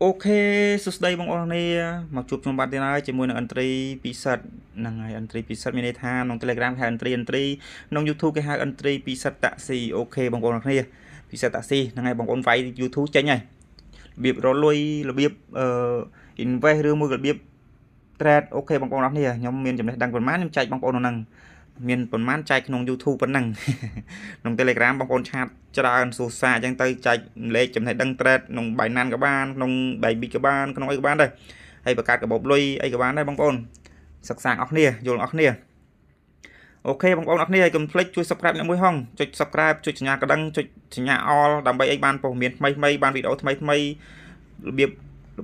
OK សួស្តីបងប្អូនគ្នាមកជួបខ្ញុំបាទទៀតហើយជាមួយនឹងឥន្ទ្រីពិសិដ្ឋហ្នឹងហើយឥន្ទ្រីពិសិដ្ឋមានន័យថាក្នុង Telegram គេហៅឥន្ទ្រីឥន្ទ្រីក្នុង YouTube គេហៅឥន្ទ្រីពិសិដ្ឋតាក់ស៊ី OK បងប្អូនគ្នាពិសិដ្ឋតាក់ស៊ីហ្នឹងហើយបងប្អូនវាយ YouTube ចេញហើយរបៀបរលុយរបៀបអឺ invest ឬមួយរបៀប trade OK បងប្អូនអរគ្នាខ្ញុំមានចំណេះដឹងប៉ុន្មានខ្ញុំចែកបងប្អូនក្នុងហ្នឹងមានប៉ុន្មានចែកក្នុង YouTube ប៉ុណ្ណឹងក្នុង Telegram បងប្អូន chat ច្រើនសួរសារអញ្ចឹងទៅចែកលេខចំណេះដឹង trade ក្នុង Binance ក៏បានក្នុង Bybit ក៏បានក្នុងអីក៏បានដែរហើយបង្កើតកាបូបលុយអីក៏បានដែរបងប្អូនសិក្សាអស់គ្នាយល់អស់គ្នា OK បងប្អូនអរគ្នាហើយកុំភ្លេចជួយ Subscribe អ្នកមួយហងចុច Subscribe ចុចសញ្ញាកណ្ដឹងចុចសញ្ញា All ដើម្បីឲ្យបានព័ត៌មានថ្មីថ្មីបានវីដេអូថ្មីថ្មីរបៀប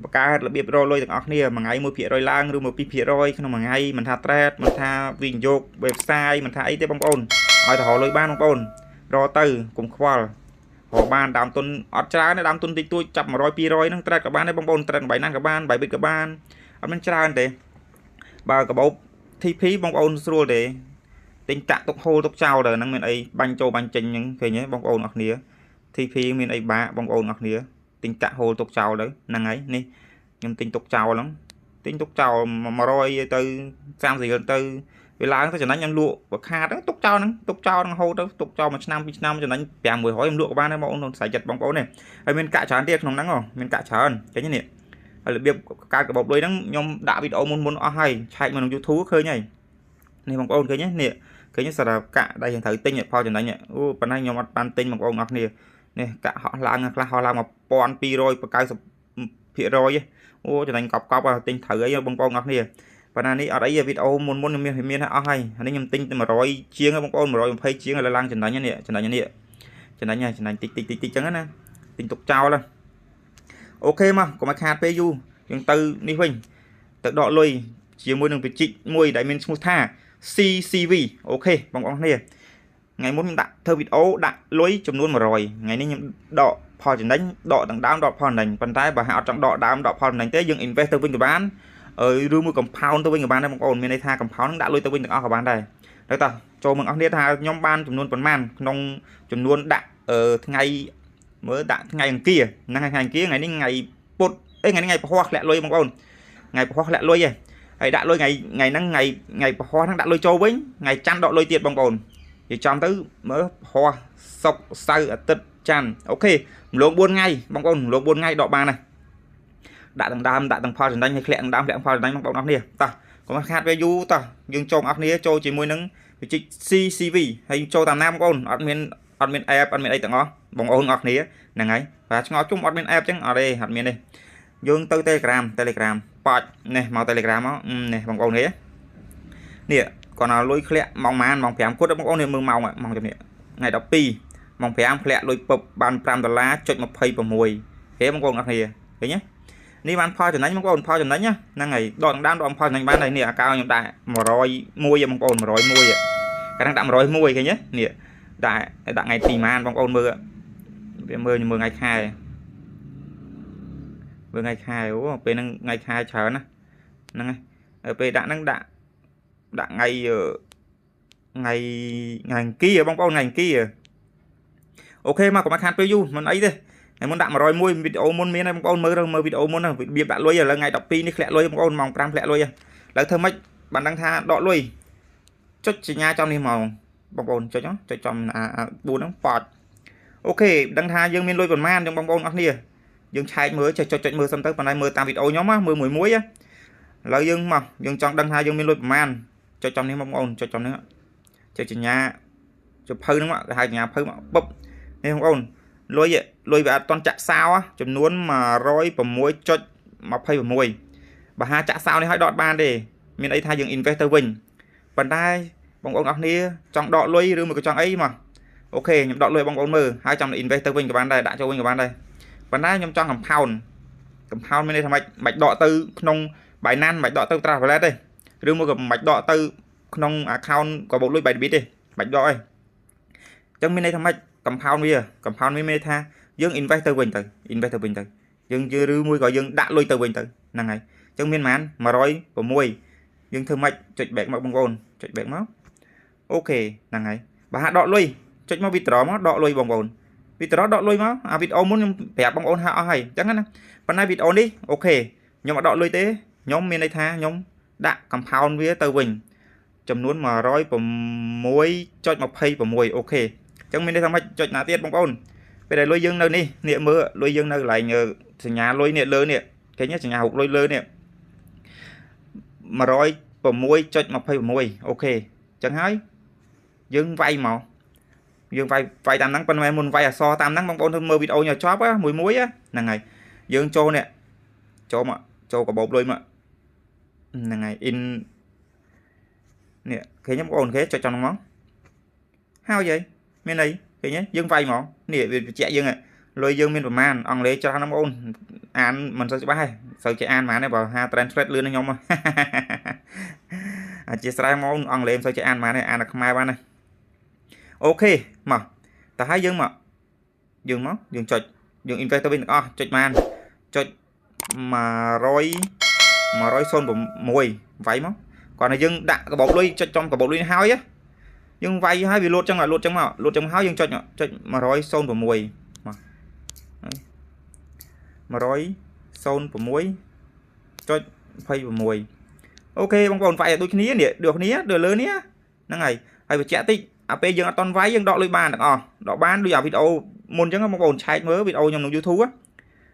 បង្កើតរបៀបរកលុយទាំងអស់គ្នាមួយថ្ងៃ1%ឡើងឬមួយ2%ក្នុងមួយថ្ងៃមិនថា trade មិនថាវិនិយោគ website មិនថាអីទេបងប្អូនឲ្យទៅរកលុយបានបងប្អូនរកទៅកុំខ្វល់រកបានដើមទុនអត់ច្រើនទេដើមទុនតិចតួចចាប់100 200ហ្នឹង trade ក៏បានដែរបងប្អូន trade 8ណាក៏បាន Bybit ក៏បានអត់មានច្រើនទេបើកាបូប TP បងប្អូនស្រួលទេទិញតាក់ទុកហូលទុកចោលទៅហ្នឹងមានអីបាញ់ចូលបាញ់ចេញហ្នឹងឃើញទេបងប្អូនអរគ្នា TP មានអីបាក់បងប្អូនអរគ្នាទិញកាក់ហូលទុកចោលទៅហ្នឹងហើយនេះខ្ញុំទិញទុកចោលហ្នឹងទិញទុកចោល100ទៅ30រៀលទៅវាឡើងទៅចំណេញខ្ញុំលក់បើខាតហ្នឹងទុកចោលហ្នឹងទុកចោលហ្នឹងហូតទៅទុកចោលមួយឆ្នាំពីរឆ្នាំចំណេញ5 100ខ្ញុំលក់ក៏បានដែរបងប្អូនស្រ័យចិត្តបងប្អូននេះហើយមានកាក់ច្រើនទៀតក្នុងហ្នឹងមានកាក់ច្រើនឃើញនេះហើយរបៀបកើតកាបូបលុយហ្នឹងខ្ញុំដាក់វីដេអូមុនមុនអស់ហើយឆែកមកក្នុង YouTube ឃើញហើយនេះបងប្អូនឃើញទេនេះឃើញសារកាក់ដែលយើងត្រូវទិញផលចំណេញអូប៉ុន្តែខ្ញុំអត់បានទិញបងប្អូនអរគ្នានេះកាក់ហក់ឡើងខ្លះហក់ឡើង1290%អូចំណេញកប់កប់ទិញត្រូវអីបងប្អូនអរគ្នាប៉ុន្តែនេះអត់អីវីដេអូមុនមុនខ្ញុំមានអស់ហើយអានេះខ្ញុំទិញ100ជាងបងប្អូន120ជាងឥឡូវឡើងចំណេញនេះចំណេញនេះចំណេញហើយចំណេញតិចតិចតិចតិចចឹងណាទិញទុកចោល OK មកកុំឲ្យខាតពេលយូរយើងទៅនេះវិញទៅដកលុយជាមួយនឹងបច្ចិកមួយដែលមានឈ្មោះថា CCV OK បងប្អូនគ្នាថ្ងៃមុនខ្ញុំដាក់ធ្វើវីដេអូដាក់លុយចំនួន100ថ្ងៃនេះខ្ញុំដកផលចំណេញដកទាំងដើមដកផលចំណេញប៉ុន្តែបើហាក់អត់ចង់ដកដើមដកផលចំណេញទេយើង invest ទៅវិញក៏បានឬមួយ compound ទៅវិញក៏បានដែរបងប្អូនមានន័យថា compound នឹងដាក់លុយទៅវិញទាំងអស់ក៏បានដែរទៅតោះចូលមកអស់គ្នាថាខ្ញុំបានចំនួនប៉ុន្មានក្នុងចំនួនដាក់ថ្ងៃមើលដាក់ថ្ងៃអង្គារហ្នឹងថ្ងៃអង្គារថ្ងៃនេះថ្ងៃពុធអេថ្ងៃនេះថ្ងៃពហុធ្លាក់លុយបងប្អូនថ្ងៃពហុធ្លាក់លុយហ៎ហើយដាក់លុយថ្ងៃថ្ងៃហ្នឹងថ្ងៃថ្ងៃពហុហ្នឹងដាក់លុយចូលវិញថ្ងៃច័ន្ទដកលុយទៀតបងប្អូននិយាយចំទៅមើលពហុសុក្រសៅរ៍អាទិត្យច័ន្ទ OK ម្លង4ថ្ងៃបងប្អូនម្លង4ថ្ងៃដកបានណាដាក់ទាំងដើមដាក់ទាំងផលចំណេញហើយធ្លាក់ទាំងដើមធ្លាក់ផលចំណេញបងប្អូនអរគ្នាតោះកុំខាតវាយូរតោះយើងចូលអរគ្នាចូលជាមួយនឹងវិជិក CCV ហើយចូលតាមណាបងប្អូនអត់មានអត់មាន app អត់មានអីទាំងអស់បងប្អូនអរគ្នាហ្នឹងហើយបាទឆ្ងល់ជុំអត់មាន app ចឹងអត់ទេអត់មានទេយើងទៅ Telegram Telegram ប៉ាច់នេះមក Telegram មកនេះបងប្អូននេះនេះគាត់ឲ្យលុយធ្លាក់ម៉ោងម៉ានម៉ោង5គត់បងប្អូននេះមើលម៉ោងម៉ោងជំនេះថ្ងៃ12ម៉ោង5ធ្លាក់លុយពឹបបាន5ដុល្លារចុច26ហេបងប្អូនអរគ្នាឃើញទេនេះបានផលចំណេញបងប្អូនផលចំណេញហ្នឹងហើយដកដណ្ដើមដកផលចំណេញបានហើយនេះអាកៅខ្ញុំដាក់101បងប្អូន101កាលហ្នឹងដាក់101ឃើញទេនេះដាក់ដាក់ថ្ងៃទីម៉ានបងប្អូនមើលវាមើលមើលថ្ងៃខែមើលថ្ងៃខែអូពេលហ្នឹងថ្ងៃខែច្រើនណាហ្នឹងហើយពេលដាក់ហ្នឹងដាក់ដាក់ថ្ងៃថ្ងៃថ្ងៃអង្គារបងប្អូនថ្ងៃអង្គារ OK មកកុំឲ្យខាតពេលយូរមិនអីទេថ្ងៃមុនដាក់101វីដេអូមុនមានហើយបងប្អូនមើលមើលវីដេអូមុនហ្នឹងរបៀបដាក់លុយឥឡូវថ្ងៃ12នេះធ្លាក់លុយបងប្អូនម៉ោង5ធ្លាក់លុយឥឡូវធ្វើម៉េចបានដឹងថាដកលុយចុចសញ្ញាចំនេះមកបងប្អូនចុចចុចចំអា4ហ្នឹងប៉ាច់ OK ដឹងថាយើងមានលុយប៉ុន្មានយើងបងប្អូនអរគ្នាយើងឆែកមើលចុចចុចមើលសិនទៅប៉ុន្តែមើលតាមវីដេអូខ្ញុំមើលមួយមួយឥឡូវយើងមកយើងចង់ដឹងថាយើងមានលុយប៉ុន្មានចុចចំនេះបងប្អូនចុចចំនេះចុចសញ្ញាចុចភៅហ្នឹងមកគេហៅសញ្ញាភៅមកបឹបនេះបងប្អូនលុយលុយវាអត់តន់ចាក់សោចំនួន106.26បើហាចាក់សោនេះឲ្យដកបានទេមានអីថាយើង invest ទៅវិញប៉ុន្តែបងប្អូនអរគ្នាចង់ដកលុយឬមួយក៏ចង់អីមក OK ខ្ញុំដកលុយបងប្អូនមើលហើយចង់ invest ទៅវិញក៏បានដែរដាក់ចូលវិញក៏បានដែរប៉ុន្តែខ្ញុំចង់ compound compound មានន័យថាម៉េចមិនដកទៅក្នុង Binance មិនដកទៅ Trust Wallet ទេឬមួយក៏មិនដកទៅក្នុង account ក៏បូកលុយ Bybit ទេមិនដកទេអញ្ចឹងមានន័យថាម៉េច compound វា compound វាមានន័យថាយើង invest ទៅវិញទៅ invest ទៅវិញទៅយើងឬមួយក៏យើងដាក់លុយទៅវិញទៅហ្នឹងហើយអញ្ចឹងមានប៉ុន្មាន106យើងធ្វើម៉េចចុច back មកបងប្អូនចុច back មក OK ហ្នឹងហើយបើហាក់ដកលុយចុចមក withdraw មកដកលុយបងប្អូន វីដេអូដកលុយមកអាវីដេអូមុនខ្ញុំប្រាប់បងប្អូនហាអស់ហើយអញ្ចឹងណាប៉ុន្តែវីដេអូនេះ OK ខ្ញុំអត់ដកលុយទេខ្ញុំមានន័យថាខ្ញុំដាក់ compound វាទៅវិញចំនួន106.26 OK អញ្ចឹងមានន័យថាម៉េចចុចណាទៀតបងប្អូនពេលដែលលុយយើងនៅនេះនេះមើលលុយយើងនៅកន្លែងសញ្ញាលុយនេះលើនេះឃើញសញ្ញារូបលុយលើនេះ106.26 OK អញ្ចឹងហើយយើងវាយមកយើងវាយវាយតាមហ្នឹងប៉ុន្តែមុនវាយអក្សរតាមហ្នឹងបងប្អូនធ្វើមើលវីដេអូញ៉ាចប់មួយមួយហ្នឹងហើយយើងចូលនេះចូលមកចូលកាបូបលុយមកហ្នឹងហើយ in នេះឃើញទេបងប្អូនគេចុចចំហ្នឹងមកហើយហីមានអីឃើញទេយើងវាយមកនេះវាបញ្ជាក់យើងលុយយើងមានប្រមាណអង់គ្លេសច្រើនណាស់បងប្អូនអានមិនសូវច្បាស់ទេសូវចេះអានប៉ុន្មានទេបើហា translate លឿនណាស់ខ្ញុំអធិស្ឋានមកអង់គ្លេសមិនសូវចេះអានប៉ុន្មានទេអានតែខ្មែរបានណា OK មកតើហើយយើងមកយើងមកយើងចុចយើង invest ទៅវិញទាំងអស់ចុចបានចុច100 106វាយមកគាត់តែយើងដាក់កាបូបលុយចុចចំកាបូបលុយហើយយើងវាយហើយវាលោតចឹងលោតចឹងមកលោតចឹងហើយយើងចុចចុច106មក106.26 OK បងប្អូនវាយឲ្យដូចគ្នានេះដូចគ្នាដូចលើនេះហ្នឹងហើយហើយបញ្ជាក់តិចអាពេលយើងអត់តន់វាយយើងដកលុយបានទាំងអស់ដកបានដូចអាវីដេអូមុនចឹងបងប្អូនឆែកមើលវីដេអូខ្ញុំក្នុង YouTube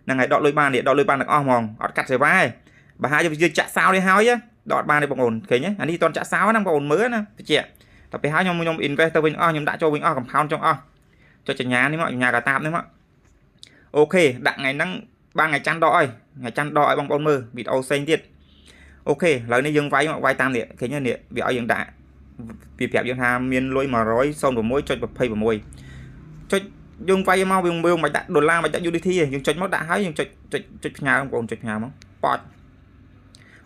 ហ្នឹងហើយដកលុយបាននេះដកលុយបានទាំងអស់ហ្មងអត់កាត់សេវាទេបើហាយើងចាក់សោនេះហើយដកបានទេបងប្អូនឃើញទេអានេះតន់ចាក់សោណាបងប្អូនមើលណាបញ្ជាក់តែពេលហើយខ្ញុំ invest ទៅវិញអស់ខ្ញុំដាក់ចូលវិញអស់ compound ចុងអស់ចុចសញ្ញានេះមកសញ្ញាកាតាបនេះមក OK ដាក់ថ្ងៃហ្នឹងបានថ្ងៃច័ន្ទដកហើយថ្ងៃច័ន្ទដកឲ្យបងប្អូនមើលវីដេអូផ្សេងទៀត OK ឥឡូវនេះយើងវាយមកវាយតាមនេះឃើញទេនេះវាឲ្យយើងដាក់វាប្រាប់យើងថាមានលុយ106.26ចុចយើងវាយមកវាមិនដាក់ដុល្លារមិនដាក់ USDT ទេយើងចុចមកដាក់ហើយយើងចុចចុចចុចផ្ញើបងប្អូនចុចផ្ញើមកប៉ច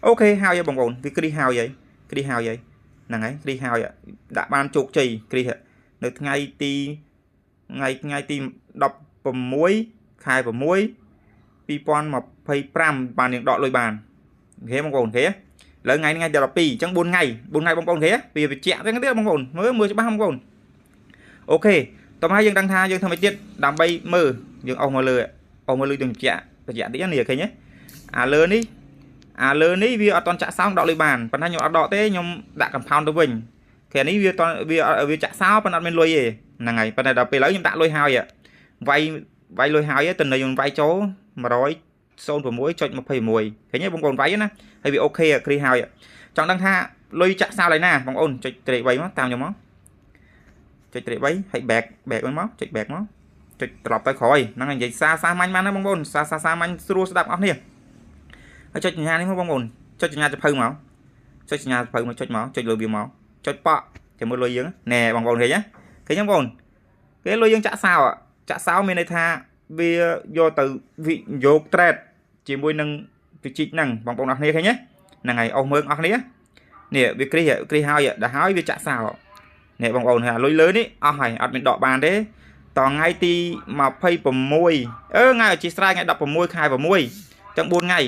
OK ហើយបងប្អូនវាគ្រីហើយហើយគ្រីហើយហើយហ្នឹងហើយគ្រីហើយដាក់បានជោគជ័យគ្រីនៅថ្ងៃទីថ្ងៃថ្ងៃទី16ខែ6 2025បានយើងដកលុយបាន OK បងប្អូន OK ឥឡូវថ្ងៃថ្ងៃទី12អញ្ចឹង4ថ្ងៃ4ថ្ងៃបងប្អូនគេវាបញ្ជាក់ហ្នឹងទៀតបងប្អូនមើលមើលច្បាស់បងប្អូន OK តោះហើយយើងដឹងថាយើងធ្វើម៉េចទៀតដើម្បីមើលយើងអស់មកលើអស់មកលើយើងបញ្ជាក់បញ្ជាក់តិចនេះឃើញទេអាលើនេះអាលើនេះវាអត់តន់ចាក់សោដកលុយបានប៉ុន្តែខ្ញុំអត់ដកទេខ្ញុំដាក់ compound ទៅវិញគេនេះវាតវាវាចាក់សោប៉ុន្តែអត់មានលុយទេហ្នឹងហើយប៉ុន្តែដល់ពេលឥឡូវខ្ញុំដាក់លុយហើយវាយវាយលុយហើយទៅនៅខ្ញុំវាយចូល106.26ឃើញទេបងប្អូនវាយណាហើយវា OK គ្រីហើយចង់ដឹងថាលុយចាក់សោឡើយណាបងប្អូនចុចត្រេ3មកតាមខ្ញុំមកចុចត្រេ3ហើយ back back មកចុច back មកចុចត្រឡប់ទៅក្រោយហ្នឹងហើយនិយាយសាសាមញ្ញបានណាបងប្អូនសាសាសាមញ្ញស្រួលស្ដាប់អស់គ្នាហើយចុចសញ្ញានេះមកបងប្អូនចុចសញ្ញាចភៅមកចុចសញ្ញាចភៅមកចុចមកចុចលើវាមកចុចប៉ក់ជាមួយលុយយើងណែបងប្អូនឃើញទេឃើញទេបងប្អូនគេលុយយើងចាក់សោចាក់សោមានន័យថាវាយកទៅវិនិយោគ trade ជាមួយនឹងវិជីកហ្នឹងបងប្អូនអរគ្នាឃើញទេហ្នឹងហើយអស់មើលអស់គ្នានេះវាគ្រីគ្រីហើយដល់ហើយវាចាក់សោនេះបងប្អូនហើយលុយលើនេះអស់ហើយអត់មានដកបានទេតថ្ងៃទី26អឺថ្ងៃអធិស្ឋានថ្ងៃ16ខែ6ចឹង4ថ្ងៃ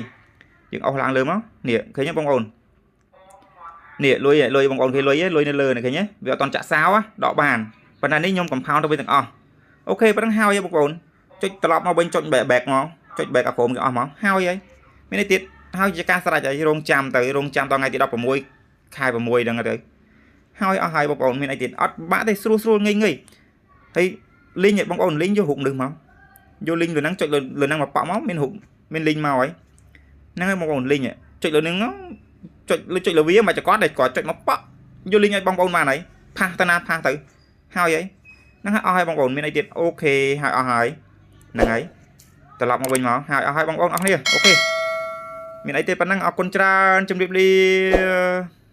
យើងអស់ឡើងលើមកនេះឃើញទេបងប្អូននេះលុយលុយបងប្អូនគេលុយលុយនៅលើនេះឃើញទេវាអត់តន់ចាក់សោដកបានប៉ុន្តែនេះខ្ញុំ compound ទៅវិញទាំងអស់ OK ប៉ុណ្ណឹងហើយបងប្អូនចុចត្រឡប់មកវិញចុច back back មកចុច back អាក្រុមគេអស់មកហើយហើយមាននេះទៀតហើយជាការស្រេចហើយរងចាំទៅរងចាំដល់ថ្ងៃទី16ខែ6ហ្នឹងទៅហើយអស់ហើយបងប្អូនមានអីទៀតអត់បាក់ទេស្រួលស្រួលងាយងាយហើយ link បងប្អូន link យករូបមនុស្សមកយក link លើហ្នឹងចុចលើហ្នឹងមកប៉ក់មកមានរូបមាន link មកហើយហ្នឹងហើយបងប្អូន link ចុចលើហ្នឹងចុចលើចុចលើវាមកចកត់តែគាត់ចុចមកប៉ក់យក link ឲ្យបងប្អូនបានហើយ paste ទៅណា paste ទៅហើយហើយហ្នឹងហើយអស់ហើយបងប្អូនមានអីទៀត OK ហើយអស់ហើយហ្នឹងហើយត្រឡប់មកវិញមកហើយអស់ហើយបងប្អូនអស់គ្នា OK មានអីទេប៉ុណ្ណឹងអរគុណច្រើនជម្រាបលា។